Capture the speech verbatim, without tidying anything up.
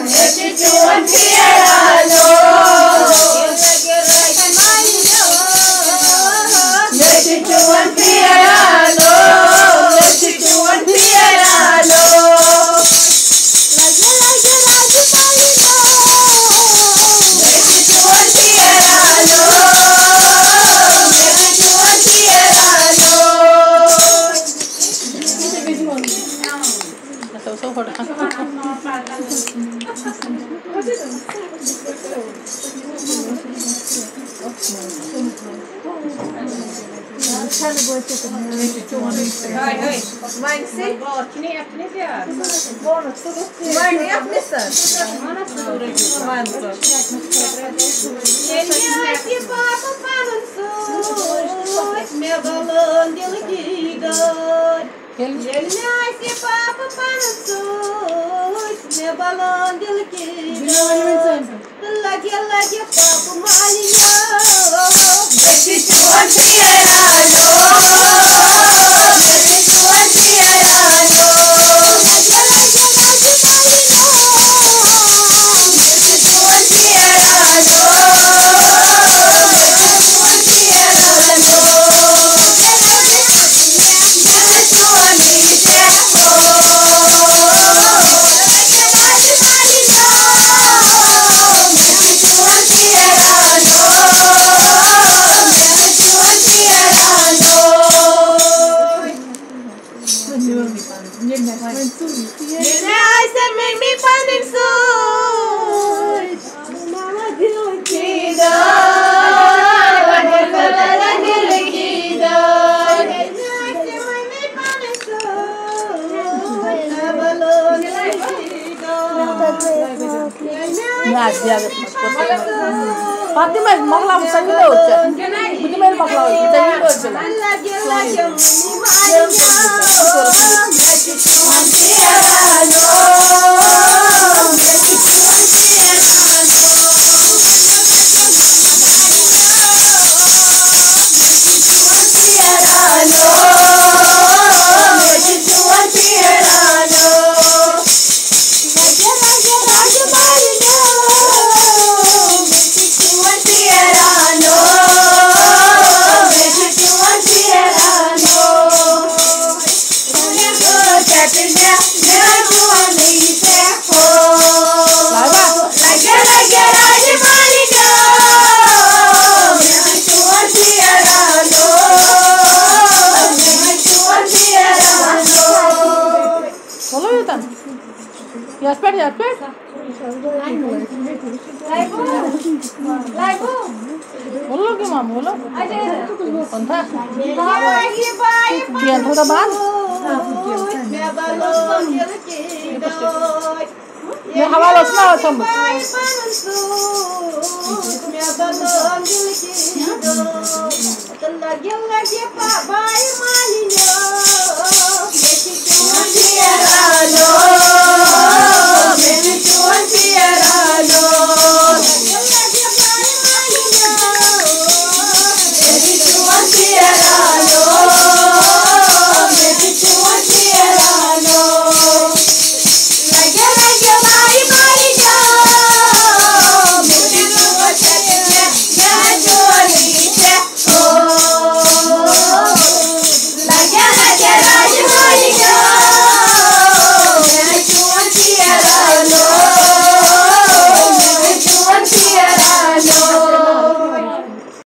مےٚ چھِ چون پھیران لوگ۔ مےٚ چھِ چون پھیران لوگ۔ مےٚ چھِ چون پھیران لوگ۔ مےٚ چھِ چون پھیران لوگ۔ مےٚ چھِ چون پھیران لوگ۔ ییٚلہِ مےٚ آسہِ پاپہٕ پَنُن سۭتۍ، مےٚ بَلٲن دِلہٕ کی گٲڑۍ۔ ییٚلہِ مےٚ آسہِ پاپہٕ پَنُن سۭتۍ، مےٚ بَلٲن دِلہٕ کی گٲڑۍ۔ لَگہِ، لَگہِ پاپہٕ مالِنیو، مےٚ چھِ چون پھیران لوگ۔ مےٚ چھِ چون پھیران لوگ۔ لَگہِ، لَگہِ، لَگہِ مالِنیو، مےٚ چھِ چون پھیران لوگ۔ مےٚ چھِ چون پھیران لوگ۔ ییٚلہِ مےٚ آسہِ ممی پنٕنۍ سۭتۍ، ماما دِل کی داد، دِل کی داد۔ ییٚلہِ مےٚ آسہِ ممی پنٕنۍ سۭتۍ، ماما دِل کی داد۔ ییٚلہِ مےٚ آسہِ ممی پنٕنۍ سۭتۍ، پتہٕ دِمے مۄکلاوُن، سۄ وِنڈو ژےٚ۔ بہٕ دِمے مۄکلاوُن، ژےٚ وِنڈو ژےٚ۔ چلو یوٚتام۔ یَتھ پٮ۪ٹھ، یَتھ پٮ۪ٹھ۔ بولو کیٛاہ مام، بولو۔ کون تھا؟ کینٛہہ تھوڑا بنٛد۔ مےٚ حوالہٕ اوس نا تھوٚمُت۔